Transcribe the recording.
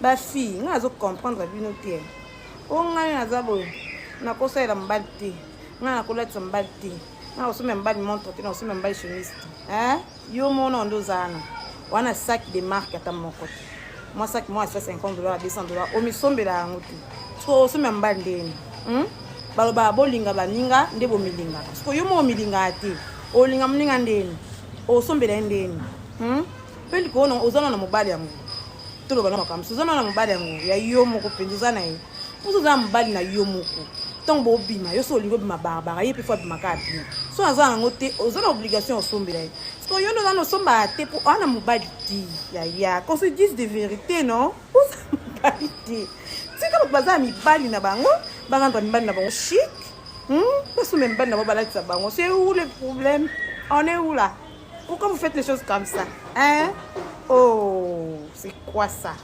Ba fille nga nazo comprendre bino te. O ngai naza boye nakosalela mobali te, ngai nakolatisa mobali te, ngai nakosombela mobali montre te, nakosombela mobali chemise te. Hein? Yo mona nde oza wana wana sac de marque ata moko te. Mwa sac moko ya 50 $, 200 $, omisombela yango te. Sikoyo osombela mobali ndeni? Hmm? Balobaka bolinga baninga nde bomilingaka. Sikoyo yo moko omilingaka te, olinga moninga ndeni? Osombela ye ndeni? Hmm? Mpe likolo na oza na mobali yango toloba na makambo oza na mobali yango ya yo moko mpenza oza na ye mposo oza na mobali na yo moko ntango bobima yo so olingi obima barbara ye mpe fo abimaka abima so aza nango te oza na obligation ya osombela ye siko yo nde oza na osombaka te mpo oa na mobali te yaya qu'on se dise de vérité non oza mobali te tika bato baza na mibali na bango barendre mibali na bango chic, Basomba mibali na bango, balatisa bango. C'est où le problème? On est où là? Pourquoi vous faites les choses comme ça, hein? Oh, c'est quoi ça?